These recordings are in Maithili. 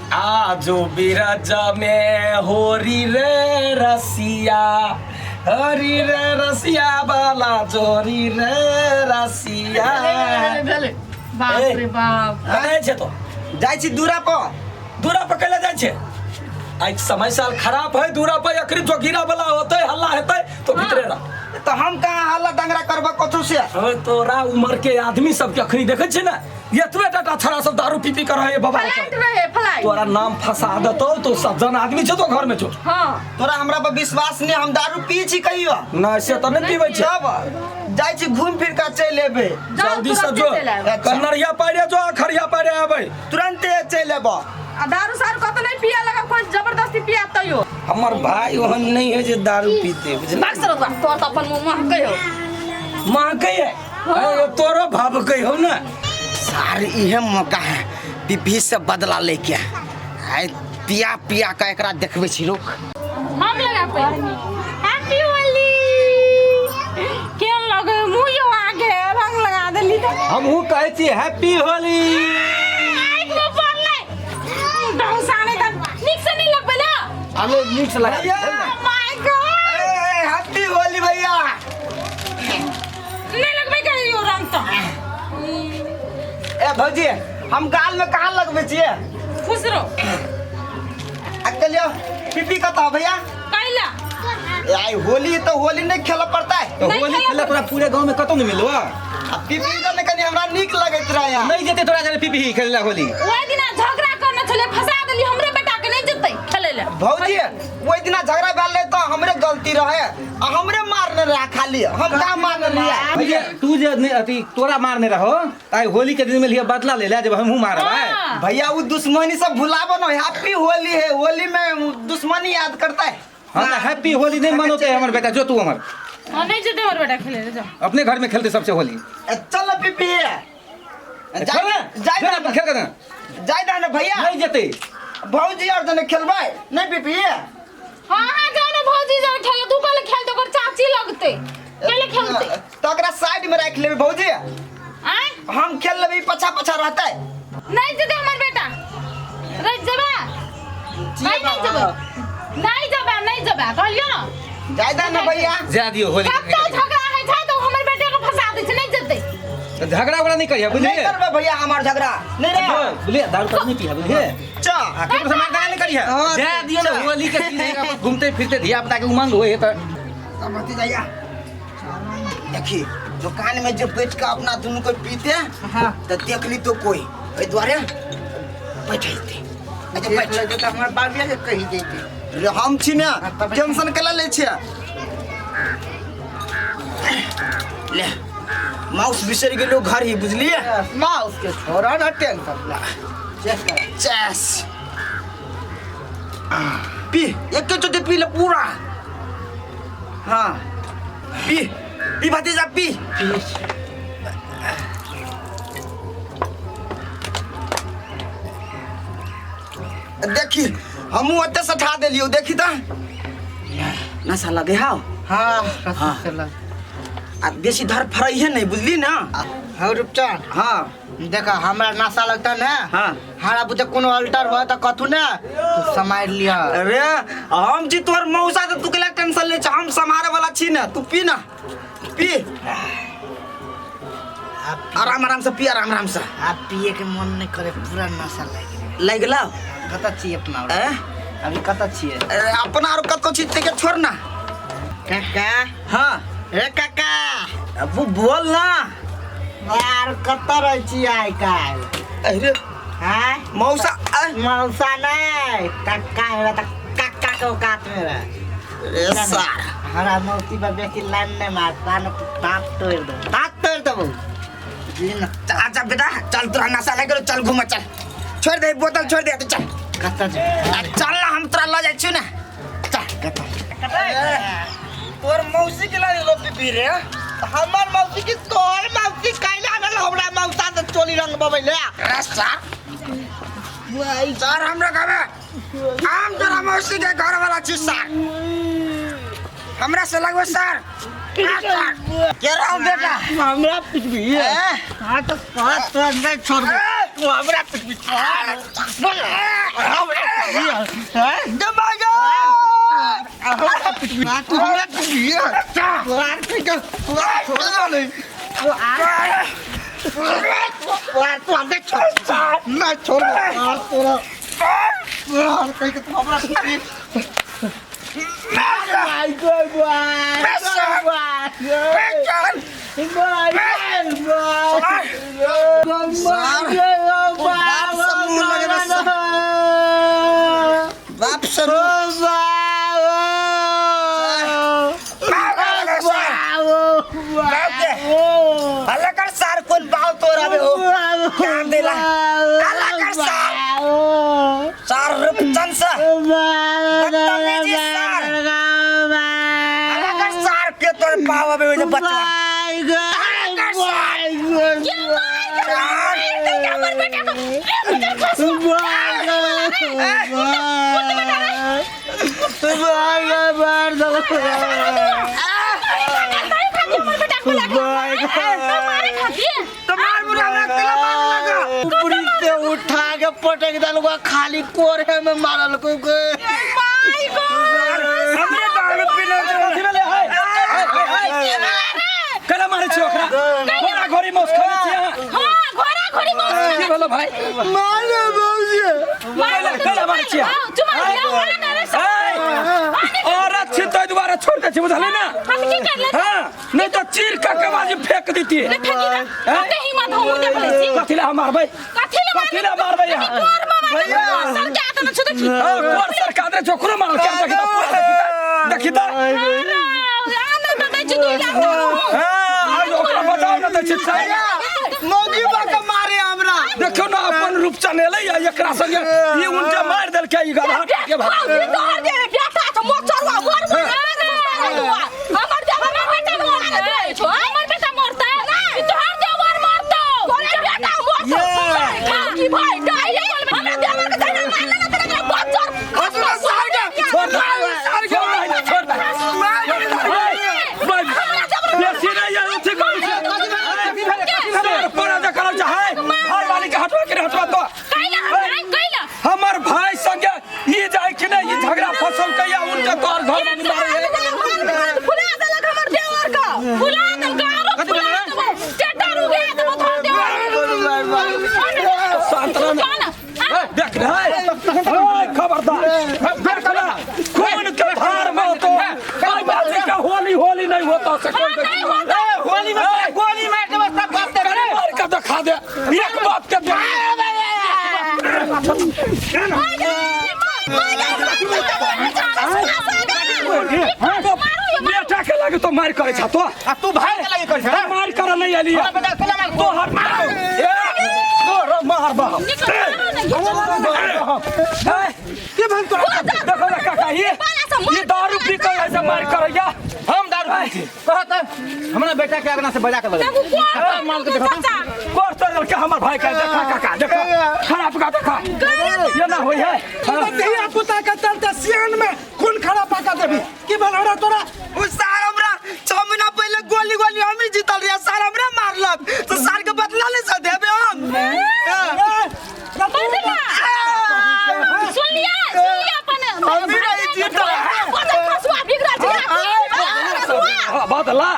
आजो बिरज में होरी रे रसिया, हरी रे रसिया वाला जोरी रे रसिया। भेलै, भेलै। बाप रे बाप। कतऽ जाइ छै तो? जाइ छी दूरा पर। दूरा पर कैला जाइ छै? आइ समय साल खराब है, दूरा पर अखनी जोगिरा वाला होतै, हल्ला हेतै तो भीतरे रह। तऽ हम कहाँ हल्ला दंगरा करबऽ कथू से? अरे तोरा उम्र के आदमी सबके अखनी देखै छै ने, एतबे टाटा छड़ा सब दारू पी पी कर रहे बाबा। फ्लाइट रहे, फ्लाइट। तोरा नाम फंसा देतौ तो सज्जन आदमी छौ तो घर में छौ। हाँ। तोरा हमरा पर विश्वास नहीं, हम दारू पी छी कहियो? नहीं, से तो नहीं पीबै छै। तब जाइ छी घूम फिर के चलि एबै। जाओ, जल्दी से तुरंते जो। चलि आयब। कन्नरिया पारे जो, अखरिया पारे आबै। तुरंते चलि एबऽ। आ दारू सारू कतौ नहीं पिया लगा, कोई जबरदस्ती पिया तैयो। हमर भाई ओहन नहीं है जे दारू पीते, बुझलियै? भाग सर, तोर तऽ अपन मुँह महकै हो। महकै है? अरे तोरो भाव कै हो ना। सार इहे मौका है पीपी से बदला लेके, आइ पिया पिया के एकरा देखबै छी, रुक। हम लगा पे हैप्पी होली केहन लगे मुँह यो, आगे रंग लगा देली तऽ। हमहूँ कहै छी हैप्पी होली। आँखि में पड़लै डंसाने तऽ नीक से नहीं लगबै ना। हमे नीक से लगा। भैया! My God. Happy Holi भैया। नहीं लगबै कहियो रंग तऽ। ए भौजी, हम गाल में कहाँ लगबै छियै? खुश रहो। आ कहलियो पीपी कतऽ भैया? कैला? ए, आइ होली तो होली नहीं खेलऽ पड़ता है। तऽ नहीं होली खेला। खेला तोरा पूरे गाँव में कतौ नहीं मिलबा। आ पीपी तऽ ने कनि हमरा नीक लगैत रहै। नहीं जेते तोरा जरे पीपी खेले होली। ओहि दिना झगड़ा करने छलै, फंसा देली हमरे बेटा के, नहीं जेतै खेलै ले। भौजी, ओहि दिना झगड़ा भेल रहे तऽ हमरे गलती रहे आ हमरे मारने रहे, खाली हम कहाँ मारने रहियै? भैया, तू जे नहीं अथी तोरा मारने रहो, आइ होली के दिन में लिया बदला ले ले, जब हमहूँ मारब आइ। हाँ। भैया, वो दुश्मनी सब भुलाबो न, हैप्पी होली है, होली में दुश्मनी याद करता है। हाँ, तो हैप्पी होली नहीं मनोते हमर बेटा, जो तू हमर। हाँ, नहीं जेतै हमर बेटा खेलै ले, जाओ। अपने घर में खेलते सबसे होली। ए, चल न पीपी। छोड़ ना, जाय जो ना, अपन खेल के ना। जाय दा ना भैया। नहीं जेते। भौजी और जने खेलबै नहीं पीपी? हाँ हाँ, जाओ ना भौजी, जाओ खेले। तू कल खेल तो ओकर चाची लगते, केले खेलते? तो ओकरा साइड में राख लेबै भौजी। आय? हम खेल लेबै, पछा पछा रहतै। नहीं जेते हमर बेटा, रह जेबा? नहीं, नहीं जेबा, नहीं जेबा, नहीं जेबा कहलियो ना। जाय दा ना भैया। जा दियो होली। कब तो झगड़ा है छै तो हमर बेटे के फंसा दै छै, नहीं जेते। झगड़ा उगड़ा नहीं करिया, नहीं बुझलिए? करबै भैया हमार झगड़ा नहीं रे। जो, बुझलिए, दारू पर नहीं पिया, बुझलिए? चा। आ केकरो से मार नहीं करिया। हाँ, जा दियो ना। अच्छा। होली के दिन है, अपन घूमते फिरते धिया पुता के उमंग होए त। मत जाइया, देखी दुकान में जो बैठ के अपना दोनों को पीते। हाँ। तो देख ली तो कोई एहि दुआरे बैठते। अच्छा, देख बैठ। लेतै तऽ हमर बाबिया के कहि देतै। रे, हम छी ने। तब टेंशन केला लै छियै? ले, माउस बिसरि गेलो घर ही, बुझलिए? माउस के छोड़ा ना, टेंशन ला, चेक कर। चेस पी, एक चोटी पी ले पूरा। हाँ, पी पी भतीजा, पी। देखी, हमहूँ ओते सठा देलियौ, देखी तऽ नशा लगे हौ। हाँ। हाँ। आ बेसी धर फरैहे नहीं, बुझली ना? हौ रूपचंद। हाँ। देखा, हमरा नशा लगता ने। हाँ। हमरा बुझे कोनो अल्टर हो तऽ कथू ने तू सम्हारि लिह। अरे, हम छी तोहर मौसा तऽ तू केला टेंशन ले छ? हम सम्हारे वाला छी ने, तू पी ना, पी आराम आराम से, पी आराम आराम से। आ पिए के मन नहीं करे, पूरा नशा लागि गेल। लागि गेलौ? कतऽ छी अपना? ए? अभी कतऽ छियै? अरे, अपना आर कतौ छी ते के छोड़ ना। काका। हाँ। ए काका। अब वो बोल ना। यार, कतऽ रहै छी आइ काल्हि? अरे। आँय? मौसा आ, मौसा नहि, काका हेबे तऽ काका के औकात में रह। रे सार। हमरा मौसी पर बेसी लाइन नहि मारता ने, दाँत तोड़ि देबौ, दाँत तोड़ि देबौ, बुझली ने? चल, आजा बेटा, चल, तोरा नशा लागि गेलौ, चल घूम, चल, छोड़ दे बोतल, छोड़ दे, तू चल। कतऽ जेबै? आ, चल ना, हम तोरा लऽ जाइ छियौ ने, चल। कतऽ? तोर मौसी के ला लो पीपी रे। हमर मौसी की तोहर मौसी? कैला आनल हमरा मौसा से चोली रंग बबैले? रे सार, सर, हमरा कहबे, हम तोरा मौसी के घर वाला छी सर, हमरा से लगबे सर? आ, सर के रहो बेटा। हमरा पिटबी? ए? हाँ, तो साथ तो नहीं छोड़, तू हमरा पिटबी? हम तू हमरा पिटबिही तोरा के तोरा छोड़बो नहीं तोरा तू हमके छोड़ ना छोड़ तोरा तोरा कहीं के तू हमरा पिटबी बाप से हल्ला कर सार कोन बाव तोरा बे हो काम देला हल्ला कर सार सार रूपचंद से बदतमीजी सार हल्ला कर सार के तोर पाव बे ओजे बच्चा हल्ला कर सार सार हमर बेटा को ए बुझल खसुआ तो मार बुरा हमरा तेला मार लगा ऊपरी से उठा के पटक देलको खाली कोरे में मारल को के हमरे दारू पीने कथी भेलै है है, है, है। केना मारै छी ओकरा घोड़ा घोड़ी मौस खाने छी अहाँ की भेलो भाई मारे बाबूजी केना केना मारै छी अहाँ? है, औरत छी ताहि दुआरे छोड़ दै छी बुझलियै ना हाँ नहीं तो चीर के कबाजी फेंक देती कथी ला हम मारबै कथी ला मारबै अहाँ हाँ, कोर सरकार रे जोकरो मारल क्या देखी त पूरा देखी त हाँ आज ओकरा बचाव न दै छी मौगी बा के मारे हमरा देखियौ ना अपन रूप चनेलै या एकरा संगे ई उनके मारि देलकै ई गधा के भाई छोड़ दे छोड़ दे छोड़ दे बेसी नहीं है अथी करै छै सर पर जे करै छै है घरवाली के हटवा के हटवा तो हमर भाई संगे ई जाय कि नहीं ई झगड़ा फसल के या उनके तोहर घर में मारे है शांत रह ना। देख रे ओए खबरदार देख ना खून के धार में तो कोई बात के होली होली नहीं होता से कोई नहीं होता। होली में गोली मार देबो सब बाप दे करे मार के दिखा दे एक बाप के दे बेटा के लागे तो मार करे छा तो आ तू भाई के लागे कर छा मार करे नहीं आली हमरा बेटा के मार तो हर ए तो मार बा के भन तोरा देखो ना काका ये ये दारू पी के ऐसे मार करैया हम दारू पी छी कहत हमरा बेटा के अगना से बजा के लगे मार के देखो कोर तो लड़का हमर भाई के देखा काका देखा खराब का देखा ये ना होई है हाँ। धिया पुता के चलते सियान में खून खड़ा पका देबी की भेल रे तोरा उ सार हमरा 6 महीना पहले गोली गोली हम ही जीतल रहिए सार हमरा मारलक तो सार के बदला ले से देबे हम सुन लिया सुन लिया अपन हम भी नहीं जीतल खसुआ बिगड़ा हाँ, बदला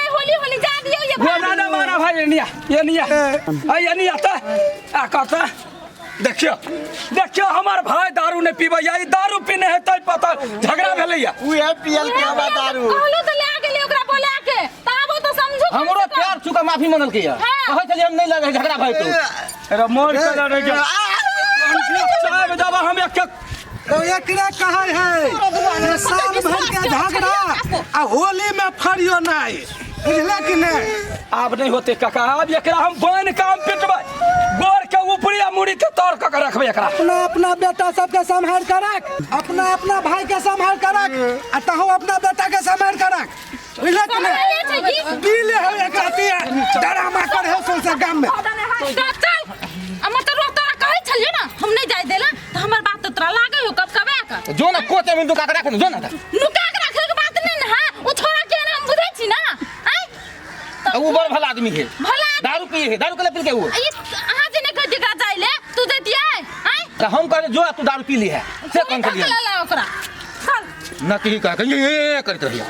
वो ना ना मारा भाई ये निया ये निया आ ये निया त आ करता देखियो देखियो हमार भाई दारू नहीं पीबै या ई दारू पीने है तै पता झगड़ा भेलैया उहे पियल के हवा दारू हमरो प्यार चुका माफी मांगल के हाँ। कहै छलियै हम नहीं लगे झगड़ा भाई तू अरे मोर करा रे चाय में दबा हम एक एक तो एकरा कहै है जे साल भर के झगड़ा आ होली में फरियो नहीं बुझले कि नहीं आब नहीं होते काका आब एकरा हम बन काम पिटबै गोर के ऊपरी आ मुड़ी के तोड़ के रखबै एकरा अपना अपना बेटा सबके सम्हार के रख अपना अपना भाई के सम्हार के रख आ तहु अपना बेटा के सम्हार के रख बुझले कि नहीं पी ले है एकरा तिया डरामा कर है सौंसे गाम में हम नहीं जाय देला तो हमर बात तो तोरा लागे हो कब कबे का जो ना कोचे में दुका के रख जो ना नुका के रखे के बात नहीं ना हां ओ छोरा के ना हम बुझै छी ना आय उ बड़ भला आदमी है भला आदमी दारू पी है, दारू के पी के वो। ई अहाँ जे नहि कहै एकरा जाइ ले तू जैतियै आँय? तऽ हम कहले जो तू दारू पी ली है से तू कौन धक खेलिए लेला ओकरा चल। न की कह के ये करैत रहिए।